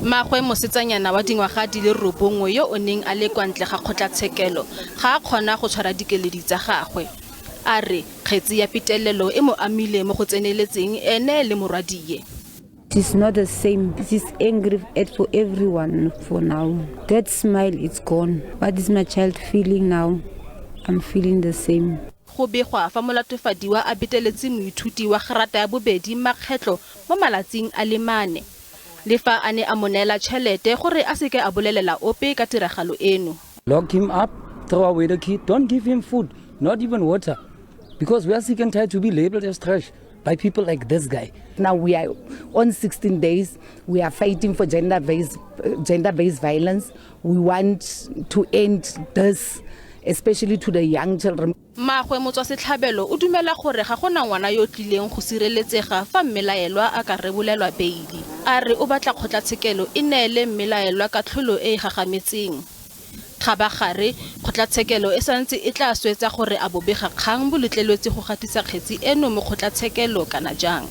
Mmaagwe mosetsanyana wa dingwaga di le 9 yo o neng a le kwa ntle ga kgotlatshekelo ga a kgona go tshwara dikeledi tsa gagwe. A re kgetsi ya petelelo e mo amile mo go tseneletseng ene le morwadie. It is not the same. It is angry at for everyone for now. That smile is gone. What is my child feeling now? I'm feeling the same. Go begwa fa molatofadiwa a beteletse moithuti wa gerata ya bobedi makgetlo mo malatsing a le mane. Le fa a ne a mo neela tšhelete gore a seke a bolelela ope ka tiragalo eno. Lock him up, throw away the key, don't give him food, not even water, because we are sick and tired to be labeled as trash by people like this guy. Now we are on 16 days. We are fighting for gender-based violence. We want to end this, especially to the young children. Mmaagwe motswasetlhabelo o dumela gore ga gona ngwana yo o tlileng go sireletsega fa mmelaelwa a ka rebolelwa beili. A re o batla kgotlatshekelo e neele mmelaelwa katlholo e e gagametseng. Kgabagare, kgotlatshekelo e santse e tla swetsa gore a bobegakgang bo letleletswe go gatisa kgetsi eno mo kgotlatshekelo kana jang.